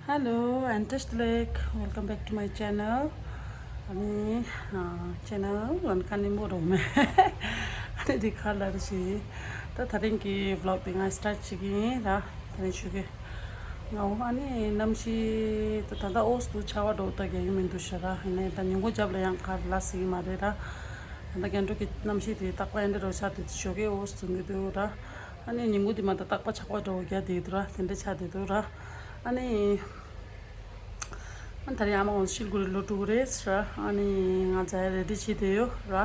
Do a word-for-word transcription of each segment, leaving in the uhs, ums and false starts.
Hello and welcome back to my channel. ཨ་ནི་ཨ་channel ལ་ཁ་ནི་མོ་རོ་མེ། ཨ་ནི་འདི་ཁ་ལ་རེ་ཞིག་ད་ད་རིང་གི་vlog དེ་ང་start བྱེད་ཀྱི་ཡིན་ར། ད་རིང་ཞུ་གི་ང་འོ་ཨ་ནི་གནམ་གཤིས་ད་ད་ལྟ་ཨོས་དུ་ཆར་པ་འགྲོ་ད་རྒྱ་ཡིན་མི་འདུག་ཤ་ར། ཡིན་ནའི་ད་ཉིན་གུང་རྒྱབ་ལ་ཡང་ཁ་ལ་སི་གི་མ་རེད་ར། ད་ལྟ་རྒྱ་འགྲོ་གི་གནམ་གཤིས་དེ་རྟག་པ་ཨེ་འདྲ་རོ་ཆར་དུ་ཞོ་གི་ཨོས་དུ་འགི་འདུག་ར། ཨ་ནི་ཉིན་གུང་དེ་མ་ད་རྟག་པ་ཆར་པ་འགྲོ་རྒྱ་དེ་འདུག་ར། དེ་འདྲ་ཆ་དེ་འདུག་ར། ཨ་ནི། ཨ་ད་རེས་ཨ་མ་ཁོང་ཚོ་ཤིལ་གུ་རི་ལོ་དྲུག་རེད་ཟེར། ཨ་ནི་ང་ཛ་ཡ་རེ་ཌི་བྱེད་དེ་ཡོད་ར།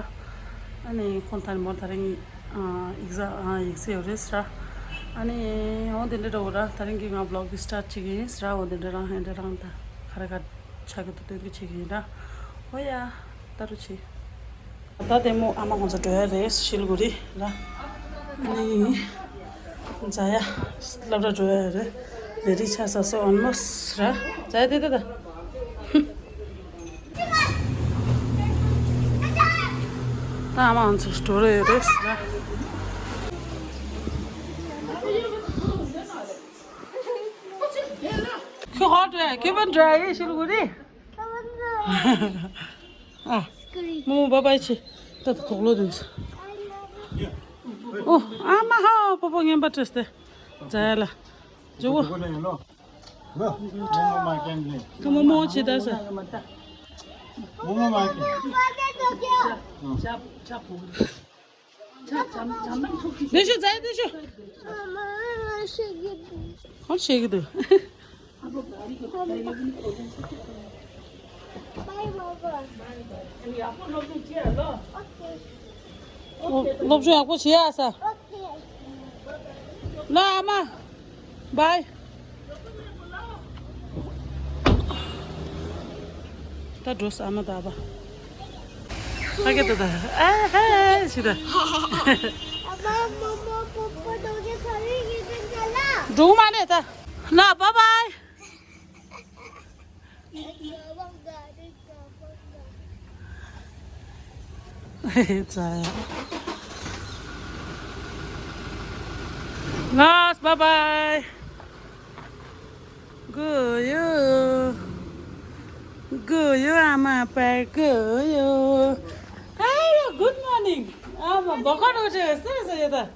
ཨ་ནི་ཁོང་ད་རེས་མོ་ད་རིང་ཨ་ཡིག་ཚང་ཨ་ཡིག་ཚད་ཡོད་རེད་ཟེར། ཨ་ནི་འོ་དེ་འདྲ་འདྲ་བོ་ར། ད་རིང་གི་ང་vlog་དེ་start་བྱེད་ཀྱི་ཡིན་ཟེར། འོ་དེ་འདྲ་རང་ཧེ་འདྲ་རང་ད་ག་རེ་ག་ཆགས་ཀྱི་འདུག་སྟོན་གྱི་བྱེད་ཀྱི་ཡིན་ར། ཨོ་ཡ། ད་རུ་ཆེ། ད་ལྟ་དེ་མོ་ཨ་མ་ཁོང་ཚོ་འགྲོ་ཡ་རེད་ཤིལ་གུ་རི་ལ། ཨ་ནི། ཛ་ཡ་སློབ་གྲྭ་འགྲོ་ཡ་རེད། རེ་ཌི་ཆགས་ས་སོ་almost་ར། ཛ་ཡ་དེ་ད་ད། ད་ཨ་མ་ཁོང་ཚོ་འགྲོ་རེ་ཡོད་རེད་ཟེར། ཁྱོད་ཧོ་འགྲོ་ཡ་ཁྱོད་པན་འགྲོ་ཡ་ཡེ་ཤིལ་གུ་རི། ཨ། རྨོ་མོ་བཱའི་བཱའི་བྱེད། ད་ད་དོག་ལོ་དེ་ཚོ། ཨོ། ཨ་མ་ཧ་པོ་པོ་ངན་པ་སྤྲད་དེ། ཛ་ཡ་ལ། ཇོ་བོ། ཁ་མོ་མོ་བྱེད་ད་ས། འདི་ཤོད་ཛ་ཡ་འདི་ཤོད། གང་བྱེད་ཀྱི་འདུག་སློབ་སྦྱོང་ཡག་པོ་བྱེད་ཨ་ས། ལ་ཨ་མ། བཱའི། ད་འགྲོ་ས་ཨ་མ་ད་བ། ཨ་ཀེ་ད་ད། ཨ་ཧེ་ཞི་ད། འགྲོ་མ་ནས་ད། ལ་བཱའི་བཱའི། ཙ་ཡ། Last, bye bye. Go you. Go you, I'm a bye. Go you. Hi, good morning. I'm a bokor hoje. Sir, sir, sir.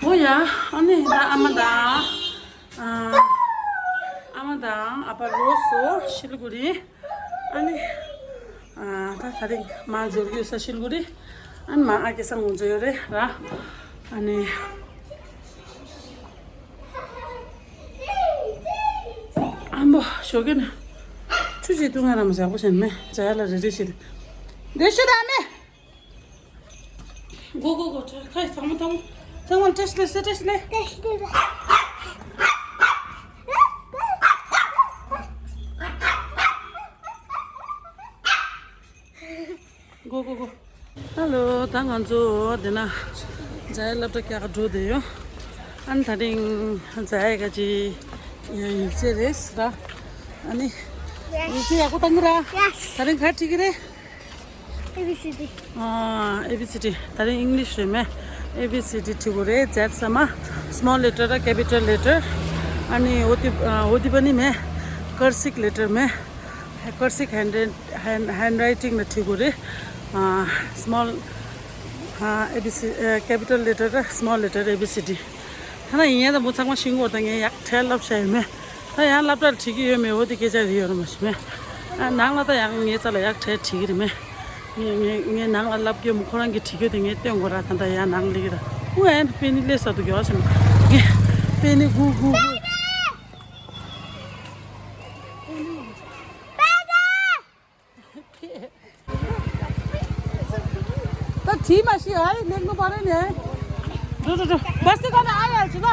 ཨོ་ཡ། ཨ་ནི་ད་ཨ་མ་དང་། ཨ་མ་དང་ཨ་ཕ་ལོག་སོང་ཤི་ལི་གུ་རི། ཨ་ནི་ད་ད་རིང་མ་འབྱོར་ཡོད་ས་ཤི་ལི་གུ་རི། ཨ་ནི་མ་ཨ་ཀེ་ས་ངོ་ཚོ་ཡོད་རེད་ར། ཨ་ནི་ཨ་མོ་ཞོགས་ཀས་ན་ཆུ་ཞིག་བཏུང་ང་ར་མ་ཟག་པོ་བྱས་མེད། ཇ་ཡ་ལ་རེ་རེ་བྱེད་དེ། འདི་ཤི་ད་མེད། Go, go, go. ཁ་ཚང་མ་ཚང་མ་ཚང་མ་བཀྲ་ཤིས་བདེ་ལེགས། བཀྲ་ཤིས་བདེ་ལེགས། Go, go, go. Hello, ད་ང་ཚོ་འདི་ན་ཛ་ཡ་སློབ་གྲྭ་རྒྱག་འགྲོ་བསྡད་ཡོད། ཨ་ནི་ད་རིང་ཛ་ཡ་ག་ཅི་ཡིག་ཚད་རེད་ཟེར། ཨ་ནི་ཡིག་ཚད་ཡག་པོ་བཏང་གི་ར། ད་རིང་ག་བྲིས་ཀྱི་རེད། A B C D. ཨ། A B C D། ད་རིང་English རེད་མེད། A B C D བྲིས་དགོས་རེད། ཛེཌ་ས་མ་small letter ར་capital letter། ཨ་ནི་འོ་དེ་འོ་དེ་པ་ནི་མེད། Cursive letter མེད། Cursive hand hand handwriting ལ་བྲིས་དགོས་རེད། ཨ། small ཨ། A B C ཨ། capital letter ར་small letter A B C D། ཐ་ན་ཡིན་ཡང་ད་མོ་ཚང་མ་ཤེས་ཀྱི་ཡོད། ད་ངས་ཡག་ཐལ་ལབ་བྱ་ཡོད་མེད། ད་ཡང་སློབ་གྲྭར་བྲིས་ཀྱི་ཡོད་མེད་འོ་དེ་སྐད་ཆ་རེད་ཡོད་ར་མ་ཤེས་མེད། ཨ། ནང་ལ་ད་ཡང་ངའི་རྩ་ལ་ཡག་ཐལ་བྲིས་ཀྱི་རེད་མེད། ངས་ངས་ངས་ནང་ལ་ལབ་ཀྱི་མོ་ཁོ་རང་གིས་བྲིས་རྒྱུ་དེ་ངས་སྟོན་དགོས་ར། ད་ད་ཡང་ནང་སླེབས་ཀྱི་ར། ཨུ་ཨན་པེ་ནི་སླེབས་ས་འདུག་གི་བ་ཤེས་མེད། ངས་པེ་ནི་གུ་གུ་གུ། ད་བྲིས་མ་ཤེས། ཨ་ཡེ་ནེག་ནོ་པ་རེ་ནེ། འགྲོ་འགྲོ་འགྲོ། བ་སི་ཁ་ན་ཨ་ཡ་ཅི་ལ།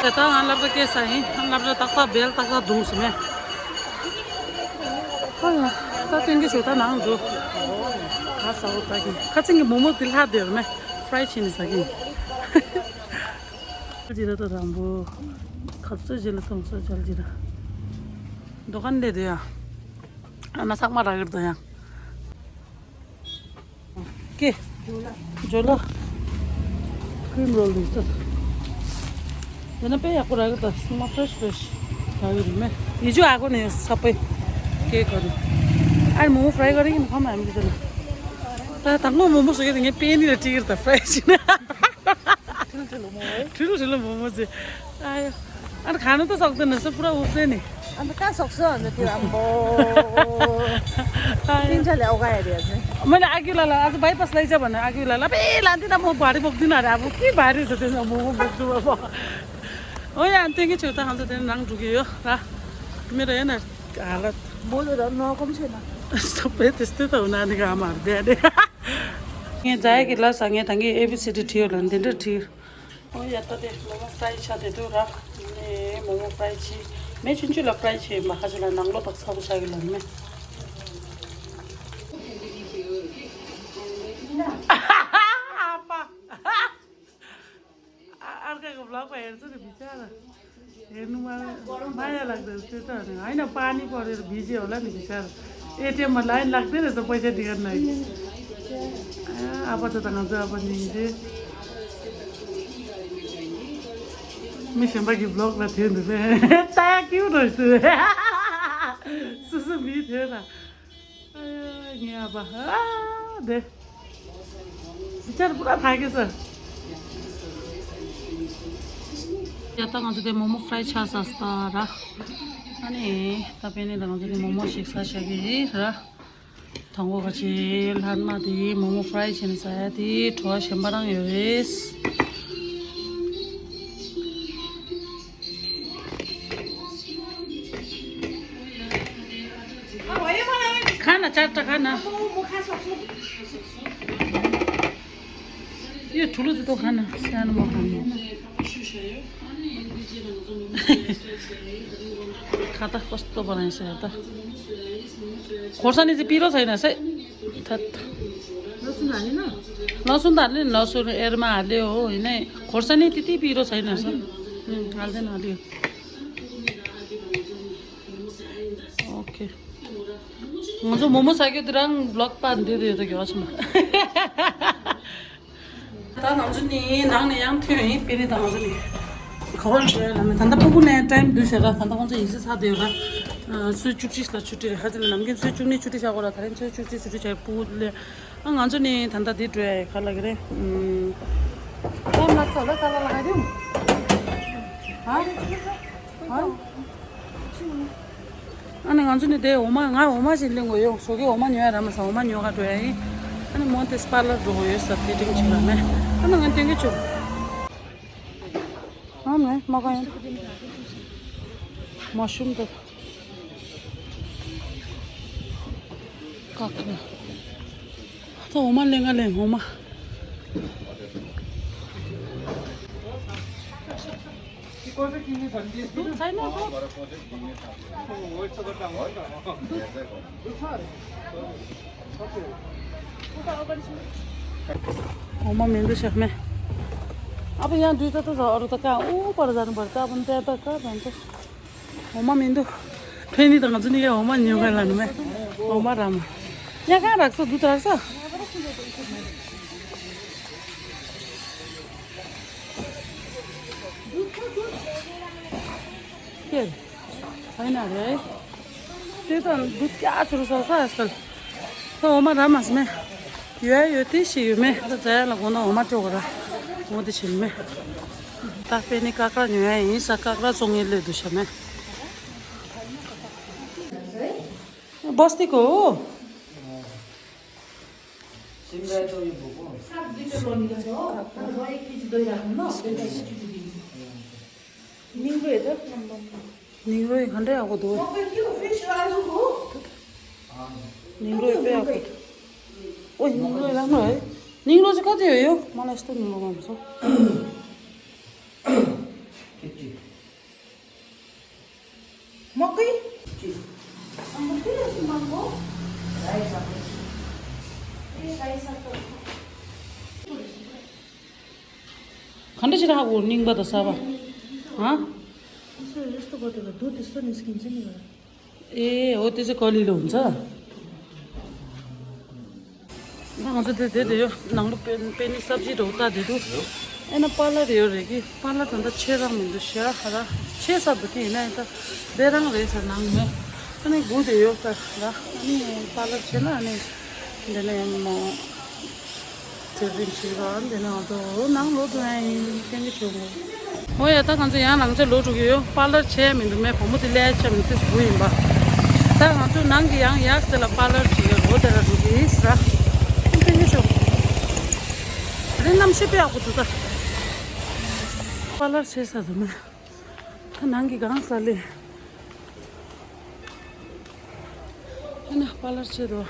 ད་ང་སློབ་གྲྭ་སྐྱེལ་ས་ཡིན། སློབ་གྲྭ་ཏག་ཏག་བེལ་ཏག་ཏག་བརྡུངས་སོང་མེ། ཨ་ཡ། ད་སྟོན་གྱི་ཆུ་ད་ནང་འགྲོ། ཁ་ས་འོ་ད་གི་ཁ་ཚིང་གི་མོག་མོག་དེ་ལྷག་བསྡད་ཡོད་མེ། ཕ་རའི་བྱས་ནས་ཟ་གི་ཡིན། ཇི་ར་ད་རམ་བུ། ཁབ་ཚོད་ཇི་ལ་ཐོང་ས་ཇལ་ཇི་ར། འདོ་གན་ལེ་དུ་ཡ། ཨ་ན་ཚག་མ་ར་གིར་དུ་ཡ། ཀེ། ཇོ་ལ། ཀྲིམ་རོལ་ལུགས་ཏུ། དེ་ན་དཔེ་ཡག་པོ་རག་གི་ད་སྲིང་མ་ཕ་རེ་ཤི་ཕ་རེ་ཤི་རག་གི་རེད་མེ། ཡི་ཇུ་ཨ་གོ་ནས་ས་པའི་ཀེ་གོ་རེད། ཨ་རེ་མོ་མོ་ཕ་རའི་གོ་རེད་ཡིན་ཁ་མ་ཡམ་གི་ད་ན། ད་དང་པོ་མོ་མོ་སོ་གི་ངས་པེ་ནི་ལ་ཏི་གི་རེད་ད་ཕ་རའི་ཤི་ན། ཁྲིལ་ཁྲིལ་མོ་མོ་ཟེར། ཁྲིལ་ཁྲིལ་མོ་མོ་ཟེར། ཨ་ཡ། ཨ་རེ་ཁ་ནོ་ད་སོག་ཏུ་ན་ས་པུ་ར་འུ་ཕྲེ་ནི། ཨ་ད་ཀ་སོག་སོ་ཨ་ད་དེ་ཨམ་བོ། ཨ་ཡ། ཏིང་ཆ་ལེ་ཨོ་ག་ཡ་རེད་ཨ་ཟེར། མ་ནི་ཨ་ཀུ་ལ་ལ་ཨ་ཟེར་བའི་པ་སི་ལ་ཡི་ཅ་བ་ན་ཨ་ཀུ་ལ་ལ་པེ་ལ་འདི་ན་མོ་བ་རི་བོག་འདི་ན་རེ་ཨ་བོ་ཀི་བ་རི་ཟེར་དེ་ན་མོ་མོ་བོག་འདུ་བ་བོ། ཨོ་ཡ་ཏིང་གི་ཆུ་ད་ཧང་ད་དེ་ནང་འགྲོ་གི་ཡོད་ར། མི་རེ་ན་ཨ་ལ། མོ་ལ་ར་ནོ་ཀམ་ཆེ་ན། སོ་པེ་དེ་སྟེ་ད་འུ་ན་ནི་ག་མ་རེད་དེ། ངས་ཛའི་གི་ལ་ས་ངས་ད་ངས་ཨེ་བི་སི་ཌི་བྲིས་ཡོད་ལ་འདི་འདྲ་བྲིས། ཨོ་ཡ་ད་དེ་མོ་མོ་ཕ་རའི་ཆ་དེ་དུ་ར། ནས་མོ་མོ་ཕ་རའི་ཆི། མེ་ཆུང་ཆུང་ལ་ཕ་རའི་ཆི་མ་ཁ་ཆུ་ལ་ནང་ལོ་བག་ཚ་པོ་ཆགས་ཀྱི་ལ་ནི་མེ། ཨ་ཕ། ཨ་ཨར་ཀ་གི་བློག་པ་ཡར་ཚུར་རེ་བི་ཅ་ལ། ཨེ་ནུ་མ་མ་ཡ་ལག་དེར་ཚེ་ཏོ་ནི་ཨ་ཡིན་ན་པ་ནི་པོ་རེར་བི་ཇེ་ཨོ་ལ་ནི་བི་ཅ་ལ། ཨེ་ཏི་ཨེམ་ལ་ཡིན་ལག་དེ་རེ་ཟ་པོ་ཅ་དི་གར་ན་ཡིན། ཨ་ཨ་པ་ཏོ་དང་ང་ཚོ་ཨ་པ་ནི་ཡིན་ཏེ། མི་གཞན་པ་གི་བློག་ལ་དེ་འདུག་པས། ད་ཡ་ཀིའུ་རོ་ཏུ། སུ་སུ་མི་དེ་ན། ཨ་ཡ་ངའི་ཨ་ཕ་ཨ་དེ། སི་ཆར་པུ་ར་ཐག་གི་ས། ཡ་ད་ང་ཚོ་དེ་མོ་མོ་ཕ་རའི་ཆ་ས་སྟ་ར། ཨ་ནི་ད་པེ་ནི་ད་ང་ཚོ་དེ་མོ་མོ་ཞིག་ས་ཤ་གི་ར། དང་པོ་ཁ་ཆེ་ལྷག་མ་དེ་མོ་མོ་ཕ་རའི་བྱས་ནས་ཟ་ཡ་དེ་བྲོ་བ་གཞན་པ་རང་ཡོད་རེད། ཁ་ན་ཅར་ཏྲ་ཁ་ན། ཡོད་ཐུ་ལུ་ཙི་ཏོ་ཁ་ན་ཤ་ན་མོ་ཁ་ན། ཁ་ཏ་ཁོ་སྟོ་པ་རང་ཤ་ད། ཁོར་ས་ནི་ཙི་པི་རོ་ས་ཡིན་ན་སེ། ཐད། ལོ་སུ་ན་ནི་ན། ལོ་སུ་ད་ནི་ལོ་སུ་ཨེར་མ་ཨ་ལེ་ཨོ་ཡིན་ནི་ཁོར་ས་ནི་ཏི་ཏི་པི་རོ་ས་ཡིན་ན་སེ། ཨ་ལེ་ན་ཨ་ལེ། ཨོ་ཁེ། ང་ཚོ་མོ་མོ་ཟ་རྒྱུ་དེ་རང་བློག་པ་འདི་རེད་དོ་གི་བ་སོང་། ད་ང་ཚོ་ནི་ནང་ནས་ཡང་ཐོན་ཡིན་པེ་ནི་ད་ང་ཚོ་ནི། ག་བ་ལ་འགྲོ་ཡ་ལ་མེད་ད་ལྟ་ཕྲུ་གུ་ནས་ཊའིམ་བསྡུས་བྱས་ར་ད་ལྟ་ཁོང་ཚོ་ཡིན་སྲིད་ཚར་བསྡད་ཡོད་ར། ཚོད་བཅུ་གཅིག་ལ་ཆུ་ཊི་རེད་ཧ་ཅི་ལ་ནམ་རྒྱུན་ཚོད་བཅུ་གཉིས་ཆུ་ཊི་བྱ་དགོས་ར་ད་རིང་ཚོད་བཅུ་གཅིག་ཆུ་ཊི་བྱས་ཕྲུ་གུ་ལས། ཨ་ང་ཚོ་ནི་ད་ལྟ་འདི་འགྲོ་ཡ་ཡི་ག་ལ་གི་རེད། ཨམ། ཊའིམ་ལ་ཚོ་ལ་ད་ལ་ལ་ཧ་རིང་། ཧ། ཧ། ཨ་ནི་ང་ཚོ་ནི་དེ་འོ་མ་ང་འོ་མ་ཞིག་ལེན་དགོས་ཡོད་ཞོགས་ཀས་འོ་མ་ཉོ་ཡ་ར་མ་ས་འོ་མ་ཉོ་ག་འགྲོ་ཡ་ཡིན། ཨ་ནི་མོ་དེ་སྤར་ལར་འགྲོ་དགོས་ཡོད་ས་ཐེ་ཏིང་ཆུ་ལ་ནས་ཨ་ནི་ང་སྟོན་གི་ཆུ། ཨ་ནི་མ་ག་ཡིན། མ་ཤུམ་དུ། ཀག་ནི། ད་འོ་མ་ལེན་ག་ལེན་འོ་མ། འོ་མ་མི་འདུག་ཤག་མེ། ཨ་ཕ་ཡང་དུས་ད་ད་ཟ་འོ་རུ་ད་ཀ་འུ་པར་ཟ་རུ་པར་ད་ཨ་ཕ་འདི་ད་ཀ་ད་འདུག་འོ་མ་མི་འདུག་ཕན་ནི་དང་ང་ཚོ་ནི་ཡ་འོ་མ་ཉོ་ག་ལ་ནི་མེ། འོ་མ་ར་མ། ཉ་གང་རག་སོ་དུ་དར་སོ། ཁྱེད། ཧའི་ན་རེ། དེ་དང་འདུག་ཀྱ་ཚུར་སོ་ས་ཨ་སྐལ། ད་འོ་མ་ར་མ་སི་མེ། ཡོད་ཡོད་དེ་ཞིག་ཡོད་མེ། ད་ཛ་ཡ་ལ་དགོང་ན་འོ་མ་སྤྲོད་གོ་ར། འོ་དེ་ཞིག་མེ། ད་པེ་ནི་ཀ་ཀ་ཉོ་ཡ་ཡིན་ས་ཀ་ཀ་བཙོང་ངེ་ལས་འདུག་ཤ་མེ། बस्तीको हो? निग्रो है त? निग्रो है खण्डै आएको दो। निग्रो है पे आएको। ओ निग्रो है राम्रो है। निग्रो चाहिँ कति हो यो? मलाई यस्तो निग्रो मन पर्छ। फिफ्टी। ག་འདྲ་ཅིག་རག་གོ་རྙིང་པ་དང་གསར་པ། ཧ། ए हो, त्यो चाहिँ कलिलो हुन्छ। ང་ཚོ་དེ་དེ་དེ་ཡོད་ནང་ལོ་པེ་པེ་ནི་སབ་ཇི་འགྲོ་ད་དེ་དུ། ཨེ་ན་པ་ལར་ཡོད་རེད་གི། པ་ལར་ད་ལྟ་ཆེ་རང་མི་འདུག་ཤ་ཧ་ར། ཆེ་ས་འདུག་གི་ཡིན་ན་ད་དེ་རང་རེད་ས་ནང་མེད། ཨ་ནི་སྒུག་དེ་ཡོད་ད་ར། ཨ་ནི་པ་ལར་ཆེ་ན་ཨ་ནི་འདི་ནས་མོ། དེ་རིང་ཞིག་རང་དེ་ནང་དུ་ནང་ལོག་ཏུ་ཡང་ཡིན་སྐད་ཆ་བྱུང་གོ། ཨོ་ཡ། ད་ང་ཚོ་ཡང་ནང་ཆ་ལོག་འགྲོ་གི་ཡོད། པ་ལར་བྱས་མི་འདུག་མེད་བུ་མོ་དེ་ལས་བྱས་མི་འདུག་སུ་ཡིན་པ། ད་ང་ཚོ་ནང་གི་ཡང་ཡག་དེ་ལ་པ་ལར་བྱེད་ཡོད་ལོ་དེ་ལ་འགྲོ་གི་ཡིན་ཟེར། སྐད་ཆ་བྱུང་། དེ་རིང་གནམ་གཤིས་དཔེ་ཡག་པོ་འདུག་ད། པ་ལར་བྱས་ས་དུ་མེད། ད་ནང་གི་གང་ས་ལས། ཨ་ན་པ་ལར་བྱེད་དོ།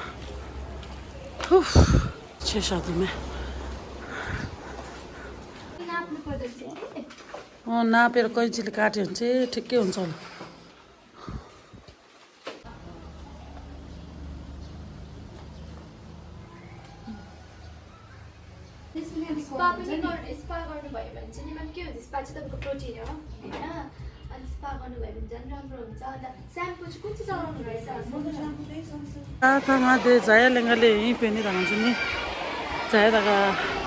ཧུ། ཆེ་ཤ་དུ་མེད། ཨོ་ན་པེར་ཀོན་ཅི་ལི་ཀ་ཏེ་ཅེ་ཁྲིག་ཀེ་འོན་ཚོལ། स्पा पनि गर्नु स्पा गर्नुभयो भने चाहिँ नि म्याम के हुन्छ? स्पा चाहिँ तपाईँको प्रोटिन हो, होइन? अनि स्पा गर्नुभयो भने झन् राम्रो हुन्छ। अन्त स्याम्पू चाहिँ कुन चाहिँ चलाउनु हुँदैछ? म त स्याम्पू त्यही चलाउँछु। ད་ད་ང་དེ་ཛ་ཡ་ལེང་ག་ལེ་ཡིན་པས་ནི་ད་ང་ཚོ་ནི་ཛ་ཡ་ད་ག་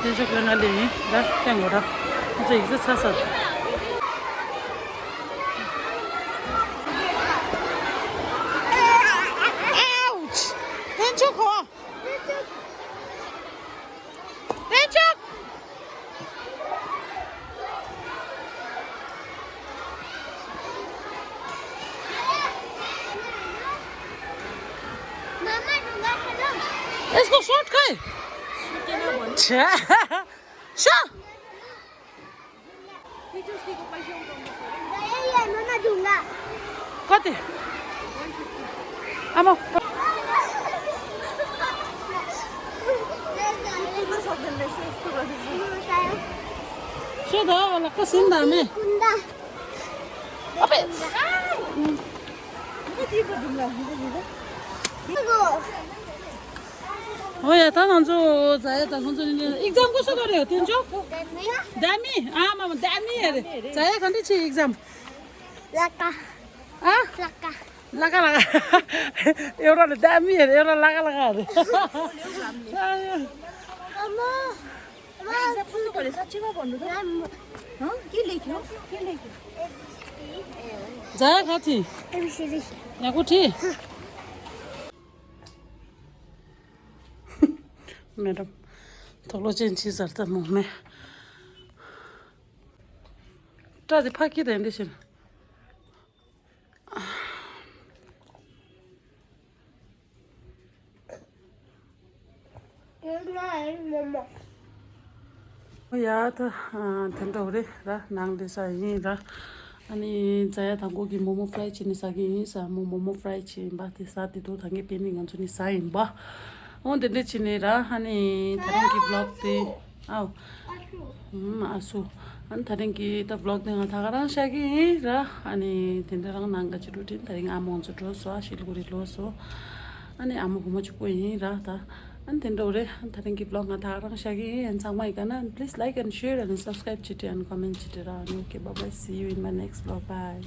ཏེན་ཅོག་ལེང་ག་ལེ་ཡིན་ད་ཀྱང་གོ་ད་ང་ཚོ་ཡིག་ཚད་ཚ་ས། Ouch! ཏེན་ཅོག་གོ། ཏེན་ཅོག इसको शॉर्ट खाए। छा। शा। कति? आमा। सो त होला, कसरी दामे? अबे। हो या, त नन्छु, जाया, त नन्छु, नि, एक्जाम कसो गर्यो, तिन जो? दामी? आमा, दामी अरे। जाया, कति छ एक्जाम? लका। आ? लका। लका, लका। एउटा दामी अरे, एउटा लका, लका अरे। आमा। एक्जाम कसो गर्यो, साँच्चीमा भन्नु त? हँ? के लेख्यो? के लेख्यो? जाया, कति? एबिसिडी। यहाँ कोठी? म्याडम, थोलो चेन्ज चिजहरू त म मे। ट्राजे फाकी देंदे छिन। ཡ་ད་དེ་འདྲ་བོ་རེད་ར། ནང་ལས་ས་ཡིན་ར། ཨ་ནི་ཛ་ཡ་དང་གོ་གི་མོ་མོ་ཕ་རའི་བྱས་ནས་ཟ་གི་ཡིན་ས། མོ་མོ་མོ་ཕ་རའི་བྱས་ཡིན་པ་དེ་ཟ་དེ་དུ་ད་གིན་པེ་ནི་ང་ཚོ་ནི་ཟ་ཡིན་པ། འོ་དེ་འདྲ་བྱས་ནས་ར། ཨ་ནི་ད་རང་གི་བི་ལོག་དེ། ཨའོ། ཨ་སུ། ཨ་ནི་ད་རིང་གི་ད་བི་ལོག་དེ་ང་ད་ག་རང་བཞག་གི་ཡིན་ར། ཨ་ནི་དེ་འདྲ་རང་ནང་ག་ཅི་རུ་དྲིན། ད་རིང་ཨ་མོ་ཚོ་འགྲོ་སོང་། ཨ་ཤི་ལི་གུ་རི་ལོ་སོང་། ཨ་ནི་ཨ་མོ་བུ་མོ་གཅིག་པོ་ཡིན་ར་ད། ཨ་ནི་དེ་འདྲ་རེད། ཨ་ནི་ད་རིང་གི་བི་ལོག་ང་ད་ག་རང་བཞག་གི་ཡིན། ཚང་མ་ཡི་ག་ན་please like and share and subscribe བྱེད་དྲི་and comment བྱེད་དྲི་ར། ཨ་ནི་okay, bye bye, see you in my next vlog, bye.